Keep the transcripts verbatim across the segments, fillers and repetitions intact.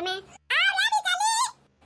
में। अरे बिजली,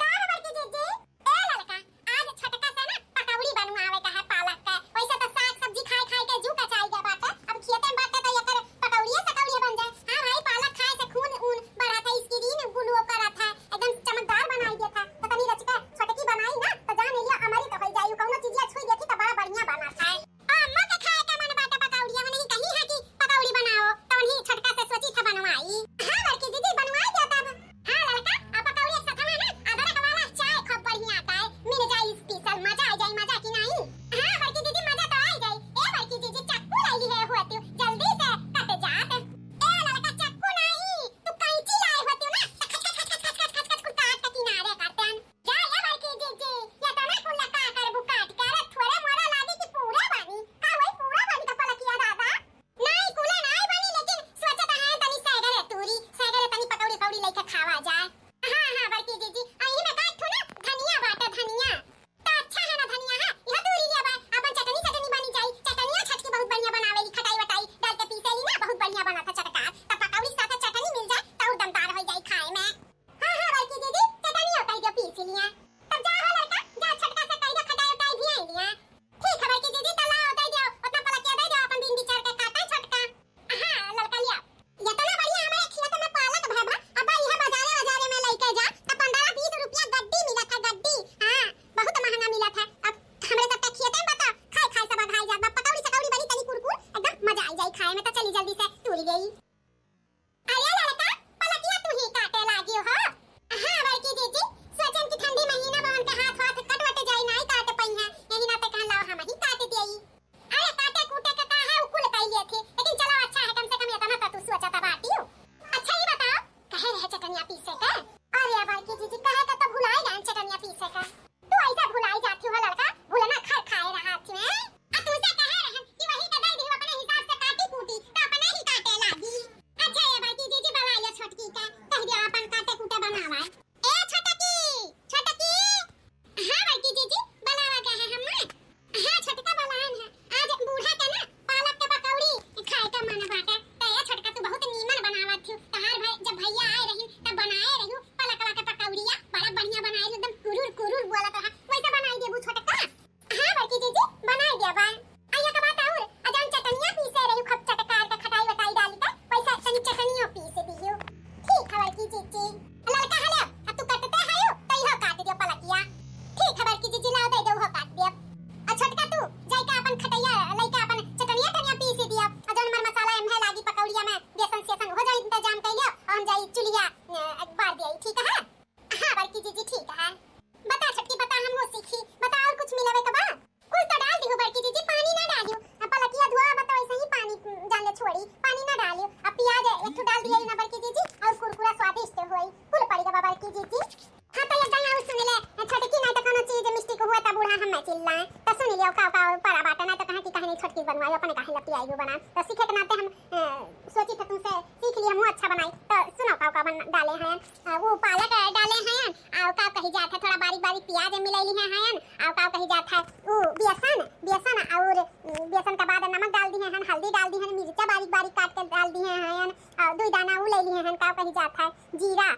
का हो बड़की जीजी? ए ललका, आज छोटका से ना पकौड़ी बनवावे का है पालक के। वैसे तो साग सब्जी खाए खाए के जू कचाई गया बाटे। अब खेते में बाटे तो एकर पकौड़िए सकौड़िए बन जाए। हाँ भाई, पालक खाए से खून ऊन बढ़ा था, skin glow करा था, एकदम चमकदार बनाई दिया था। तो तनी रचिका छोटकी बनाई ना, तो जान लिया अमृत हो जाई। कौनो चीजिया छुई देखी तो बड़ा बढ़िया बना था। अम्मा के खाए के मन बाटे पकौड़िया, उन्हीं कही है कि पकौड़ी बनाओ, तो उन्हीं छोटका से सोची था बनवाई। हाँ बड़की दीदी, बनवाई दिया तब। हाँ ललका, आ पकौड़ी एक साथ में ना अदरक वाला चाय खूब बढ़िया आता है, मिल जाई special, मजा आ जाई, मजा कि नहीं? हाँ बड़की दीदी, मजा तो आ जाई। ए बड़की दीदी, चक्कू लाई है हुआ तू, जल्दी से कट जात। ए ललका, चक्कू नहीं, तू कैंची लाए हुआ तू ना, तो खच खच खच खच खच खच खच खच कुल काट के किनारे करते हैं। जा ये बड़की जीजी, ये तो ना कुल का करबू काट के, अरे थोड़े मोड़ा लागी कि पूरा बानी, का वही पूरा बानी का पलकिया दादा? नहीं, कुले नहीं बनी, लेकिन सोचत है तनी सैगरे तूरी, सैगरे तनी पकौड़ी कौड़ी लेके खावा जाए। हाँ, हाँ, बड़की जीजी, आ यही में काट थू ना, धनिया बाटे, धनिया। तो अच्छा है ना धनिया, है? यह तूरी लिया बा, अपन चटनी, चटनी बनी जाई। चटनिया छटकी बहुत बढ़िया बनावेली, खटाई वटाई डाल के पीसेली ना, बहुत बढ़िया बना था चटकार। तो पकौड़ी साथे चटनी मिल जाए, तो और दमदार हो जाई खाए में। हाँ, हाँ, बड़की जीजी, चटनिया कह दियो पीस लिया। तब जा हो लड़का, जा छोटका से कह दो, खटाई उटाई भी आई लिया। ठीक है बड़की जीजी, तो लाओ, दे दो, उतना पलकिया दे दो, अपन दिन विचार के काटा छोटका। हाँ, लड़का लिया। ये तो ना बढ़िया हमारे खेत में पालक भा, भा, अब यह बाजारे, बाजारे में लेके जा, तो पन्द्रह बीस रुपया गड्डी मिला था, गड्डी। हाँ, बहुत महंगा मिला था। अब हमरे सबके खेते में बता, खाए, खाए सब अघाई जात बा, पकौड़ी, सकौड़ी बनी तनी कुरकुर, एकदम मजा आई जाई खाए में, तो चली जल्दी से तूरी गई। अरे लड़का, पलकिया तू ही काटे लागी हो? हाँ बड़की जीजी, सोचन कि ठंडी महीना बा, उनके हाथ वाथ कट वट जाई, नाई काट पइहें, यही नाते कहन लाओ हम ही काट देई। अरे काटे कूटे के का है, उ कुल कई लिए थे, लेकिन चलो अच्छा है, कम से कम इतना तो तू सोचत बाटियो। अच्छा ये बताओ, कहे रहे चटनिया पीसे के? अरे बड़की जीजी, कहे के तो भुलाई गए चटनिया पीसे के। तू ऐसा भुलाई जाती हो लड़का, भूलना खर खाए रहा थी मैं। आ तू से कहे रहन कि वही के दे दियो अपने हिसाब से काटी कूटी, तो अपने ही काटे लागी। अच्छा ये बड़की जीजी, बुला लिया छोटकी के, कह दिया अपन काटे कूटे बनावा। ए छोटकी, छोटकी। हाँ बड़की जीजी, बुलावा गए हैं हम ना। हाँ छोटका बुलान है, आज बूढ़ा के ना पालक के पकौड़ी खाए के मन बाटे। तो ए छोटका तू बहुत नीमन बनावत थी, तहार भाई जब भैया आए रही तब बनाए रही, पलकवा के पकौड़िया बड़ा बढ़िया बनाए, एकदम कुरुर कुरुर बोलत रहा, वैसे बनाई देबू छोटका? हाँ बड़की जीजी, बनाए देबा। आ एक बात और, आ जौन चटनिया पीसे रही खूब चटकार के खटाई वटाई डाल के, वैसा तनी चटनियो पीस दियो। ठीक है बड़की जीजी। ललका हले, अब तू कटते है तो इहो काट दियो पलकिया। ठीक है बड़की जीजी, लाओ दे दो, उहो काट दियो। आ छोटका तू जाई के अपन खटैया लइके अपन चटनिया टनिया पीस दियो। आ जौन मर मसाला एम्हे लागी पकौड़िया में, बेसन सेसन हो जाई इंतजाम कर लियो, और हम जाई चुलिया, अ, बार दिया, ठीक है? हाँ बड़की जीजी, ठीक है। बता छोटकी, बता, हम हो सीखी। बता, और कुछ मिलावे के बा? कुल तो डाल दियो बड़की जीजी, पानी ना डालियो। आ पलकिया धोआ बा तो ऐसे ही पानी, उम, जान ले छोड़ी, पानी ना डालियो। अब प्याज एक ठो डाल दिया ना बड़की जीजी, और कुरकुरा स्वादिष्ट होई। कुल पड़ गवा बड़की जीजी। हाँ तो ये दया सुन ले, छोटकी, नहीं तो कोनो चीज मिस्टेक हुआ तो बूढ़ा हम चिल्लाए। तो सुन लियो का का पड़ा बात, नहीं तो कहाँ की कहानी छोटकी बनवाई, अपने काहे लपटी आई हो बना। तो सीखे के नाते हम, अ, सोची था तुमसे सीख लिए, हमहूँ अच्छा बनाई। तो सुनो का का बन डाले हैं। आ, वो पालक डाले हैं, और का कही जात है, थोड़ा बारीक बारीक प्याज मिलैली हैं, हैं, और का कही जात है, वो बेसन, बेसन और, उम, बेसन के बाद नमक डाल दिए हैं, हल्दी डाल दी हैं, मिर्चा बारीक बारीक काट के डाल दिए हैं, और दुई दाना वो ले लिए हैं, का कही जात है, जीरा।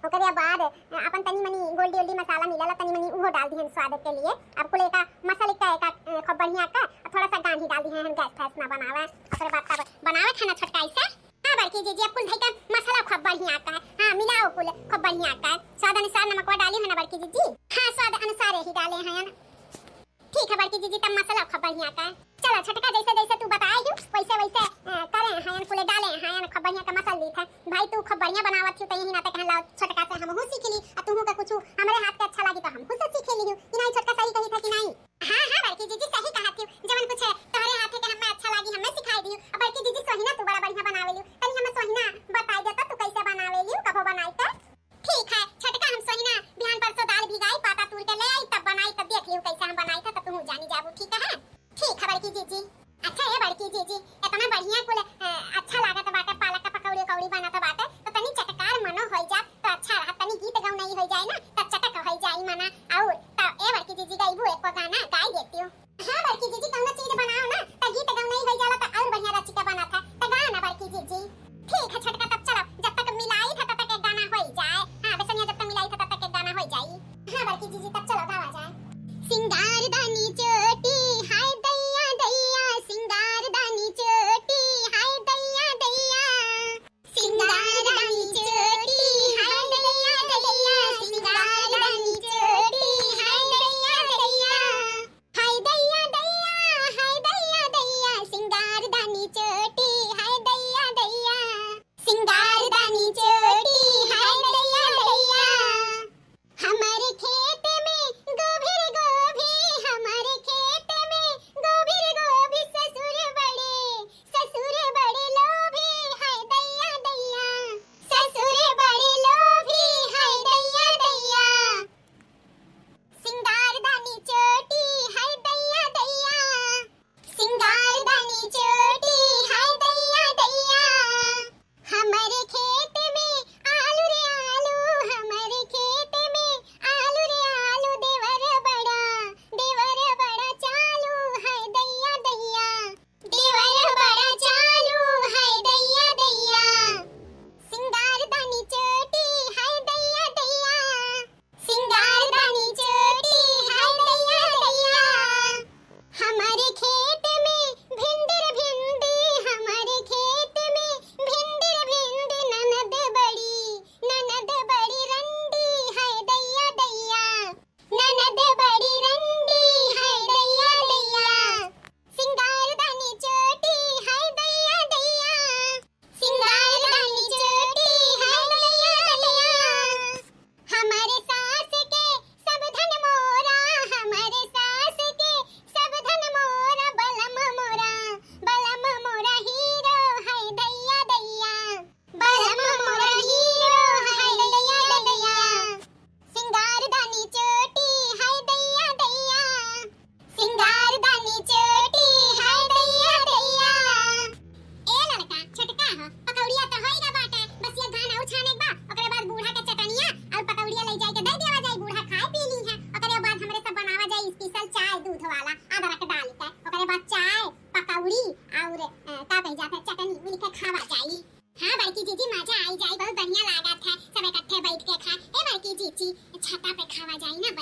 ओकरे बाद अपन तनी मनी गोल्डी ओल्डी मसाला मिलेला, तनी मनी उहो डाल दिए हैं स्वाद के लिए। अब कुल एका मसाले का एका, अ, खूब बढ़िया का, और थोड़ा सा गांधी डाल दिए हैं, गैस फैस ना बनावे। ओकरे बाद तब बनावे खाना छोटका ऐसे। हाँ बड़की जीजी, अब कुल धई के मसाला खूब बढ़िया का है। हाँ, मिलाओ कुल खूब बढ़िया का है। स्वाद अनुसार नमकवा डाली है ना बड़की जीजी? हाँ, स्वाद अनुसार यही डाले हैं। ठीक है बड़की जीजी, तब मसाला खूब बढ़िया का है। चलो छोटका, जैसे जैसे तू बताए हो वैसे वैसे, अ, करे हैं, कुल डाले हैं, खूब बढ़िया का मसाला दी था। भाई तू खूब बढ़िया बनावत हो, तो यही नाते कहन लाओ छोटका से हमहू सीख ली, और तुहू का कुछ हमरे हाथ के अच्छा लागी तो हमहू से सीख ली। कि नहीं छोटका सही कही था कि नहीं? हाँ, हाँ, बड़की जीजी सही कहा थी, जवन कुछ तोहरे हाथे के हमें अच्छा लागी, हमें सिखाई दियो। अब बड़की जीजी सोहिना तू बड़ा बढ़िया बनावे लियो, तनी हमें सोहिना बताई देता तू कैसे बनावे लियो, कबो बनाई तो। ठीक है, छोटका हम सोहिना बिहान परसों दाल भिगाई, पाता तूर के ले आई, तब बनाई, तब देख लियो कैसे हम बनाई था, तो तू जानी जाबू, ठीक है? ठीक है बड़की जीजी। अच्छा ए बड़की जीजी, इतना बढ़िया कुल, अ, अच्छा लागत बाटे, पालक का पकौड़ी उकौड़ी बनत बाटे, तो तनी चटकार मनो होई जा, तो अच्छा रहा, तनी गीत गौनई होई जाए ना, तो चटक होई जाई मना। और तो ए बड़की जीजी, गईबू एको गाना गाई देती हो। हाँ बड़की जीजी, कौनो चीज बनाओ ना, तो गीत गौनई होई जाला, तो और बढ़िया रचिका बनत है, तो गाओ ना बड़की जीजी। ठीक है छोटका, तब चलो, जब तक मिलाई था, तब तक एक गाना होई जाए। हाँ,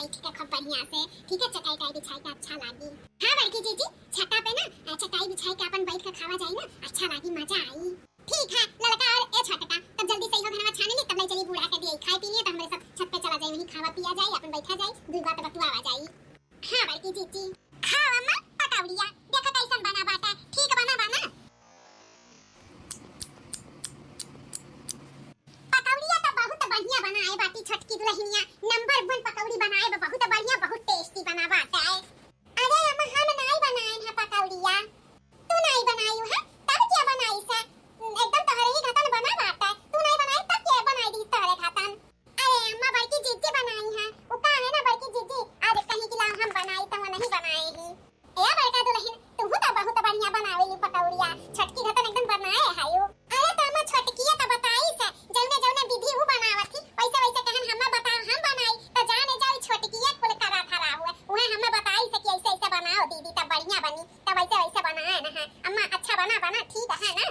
ठीक है, खूब बढ़िया से, ठीक है, चटाई टाई बिछाई के अच्छा लागी। हाँ बड़की जीजी, छत्ता पे ना, अ, चटाई बिछाई के अपन बैठ के खावा जाई ना, अच्छा लागी, मजा आई। ठीक है ललका और ए छोटका, तब जल्दी से इहो घनवा छान ली, तब ले चली बूढ़ा के दिए खाए पीने, तो हमरे सब छत पे चला जाई, वहीं खावा पिया जाई, अपन बैठा जाई, दुई बात बतुआवा जाई। हाँ बड़की जीजी। खाओ अम्मा पकौड़िया, देखो कैसन बना बाटे, ठीक बना बा ना? पकौड़िया तो बहुत बढ़िया बनाए बाटी छोटकी दुल्हनिया, नंबर वन पकौड़ी बनाए बा, बहुत बढ़िया, बहुत टेस्टी बना बाटे। अरे अम्मा, हम नाई बनाए हैं पकौड़िया, तू नाई बनाई है, तब क्या बनाई से? एकदम तोहरे ही घतन बना बाटे, तू नाई बनाई तब क्या बनाई दी तोहरे घतन? अरे अम्मा, बड़की जीजी बनाई है, वो का है ना बड़की जीजी, आज कहीं की लाओ हम बनाई तो वो नहीं बनाए ही। ए बड़का दुल्हन, तू तो बहुत बढ़िया बनावेली पकौड़िया, छोटकी घतन एकदम बनाए है यू। अरे तो अम्मा, छोटकिया तो बताई से, जौने जौने विधि वो बनावत थी, वैसे वैसे कहन हम्मा बताओ, हम बनाई, तो जाने जाओ छोटकिया कुल करा धरा हुआ, वहाँ हम्मा बताई से कि ऐसे ऐसे बनाओ दीदी, तब बढ़िया बनी, तब वैसे वैसे बनाए ना है। अम्मा, अच्छा बना, बना, ठीक है ना?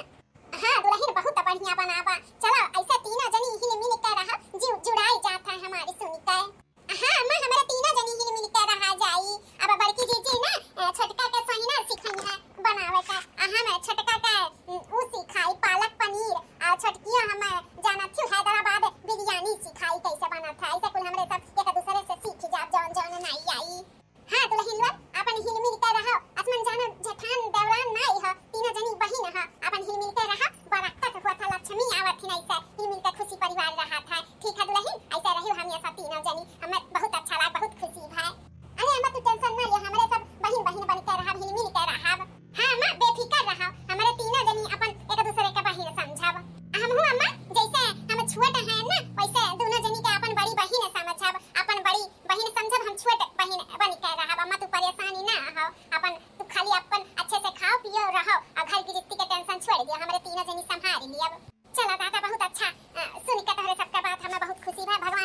हाँ दुल्हन, बहुत बढ़िया बनाबा। चलो ऐसे तीनों जनी हिल मिल के रहा, जीव जुड़ाई जात है हमारी सुन के। हाँ अम्मा, हमारे तीनों जनी हिल मिल के रहा जाई। अब बड़की जीजी ना, अ, छोटका के साइनर सिखाई है बनावे का, आ हम छोटका के, उम, उ सिखाई पालक पनीर, आ छोटकिया हम जानत थी हैदराबाद बिरयानी सिखाई कैसे बनत है। ऐसे कुल हमरे सब एक दूसरे से सीख जाब जौन जौन नाई आई। हाँ दुल्हन लोग, अपन हिल मिल के रहो, असमन जानो जेठान देवरान नाई हो, तीनों जनी बहिन हो, अपन हिल मिल के रहो, बरक्कत हुआ था, लक्ष्मी आवत थी, ऐसे हिल मिल के खुशी परिवार रहा था। ठीक है दुल्हन, ऐसे रहियो हम ऐसा तीनों जनी, हमें बहुत अच्छा लगा, बहुत खुशी भा। अरे अम्मा तू टेंशन ना ले, हमरे सब बहिन बहिन बन के रहब, हिल मिल के रहब। हाँ अम्मा बेफिकर रहो, हमरे तीनों जनी अपन एक दूसरे के बहिन समझब। हमहू अम्मा जैसे हम छोट हैं ना, वैसे दोनों जनी के अपन बड़ी बहिन समझब, अपन बड़ी बहिन समझब, हम छोट बहिन बन के रहब। अम्मा तू परेशानी ना हो, अपन तू खाली अपन अच्छे से खाओ पियो रहो और घर गृहस्थी के टेंशन छोड़ दियो, हमरे तीनों जनी संभाल लियब। चला दादा, बहुत अच्छा, अ, सुन के तोहरे सबके बात हमें बहुत खुशी भा। भगवान